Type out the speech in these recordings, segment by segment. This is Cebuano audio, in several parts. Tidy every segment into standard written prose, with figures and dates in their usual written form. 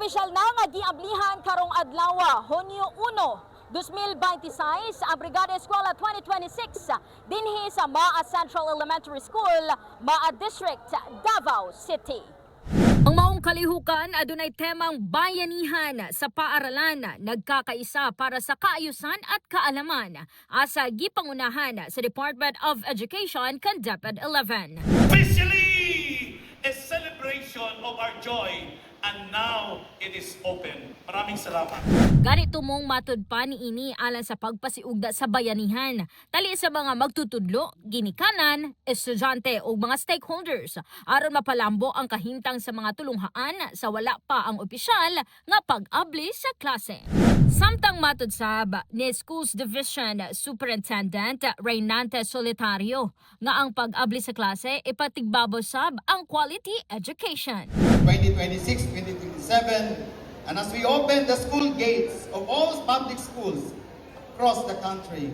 Opisyal na nga giablihan karong adlaw, Hunyo 1, 2026, ang Brigada Eskwela 2026 dinhi sa Maa Central Elementary School, Maa District, Davao City. Ang maong kalihukan adunay temang "Bayanihan sa Paaralan, Nagkakaisa para sa Kaayusan at Kaalaman," asa gipangunahan sa Department of Education kan DepEd 11. Officially a celebration of our joy, and now it is open. Maraming salamat. Ganito mong matud pa niini alang sa pagpasiugda sa bayanihan tali sa mga magtutudlo, ginikanan, estudyante ug mga stakeholders aron mapalambo ang kahimtang sa mga tulunghaan sa wala pa ang opisyal nga pag-abli sa klase. Samtang matud sab ni Schools Division Superintendent Reynante Solitario nga ang pag-abli sa klase ipatigbabo sab ang quality education. 2026-2027, and as we open the school gates of all public schools across the country,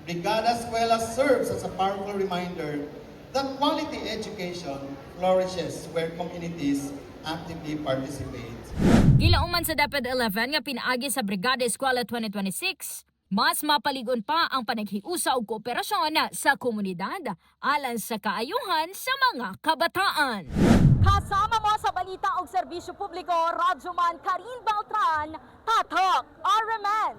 Brigada Eskwela serves as a powerful reminder that quality education flourishes where communities actively participate. Gilauman sa DepEd 11 nga pinaagi sa Brigada Eskwela 2026, mas mapaligon pa ang panaghiusa ug kooperasyon sa komunidad alang sa kaayuhan sa mga kabataan. Kasama mo sa balita og serbisyo publiko, Radyoman Karin Beltran, Tatak RMN.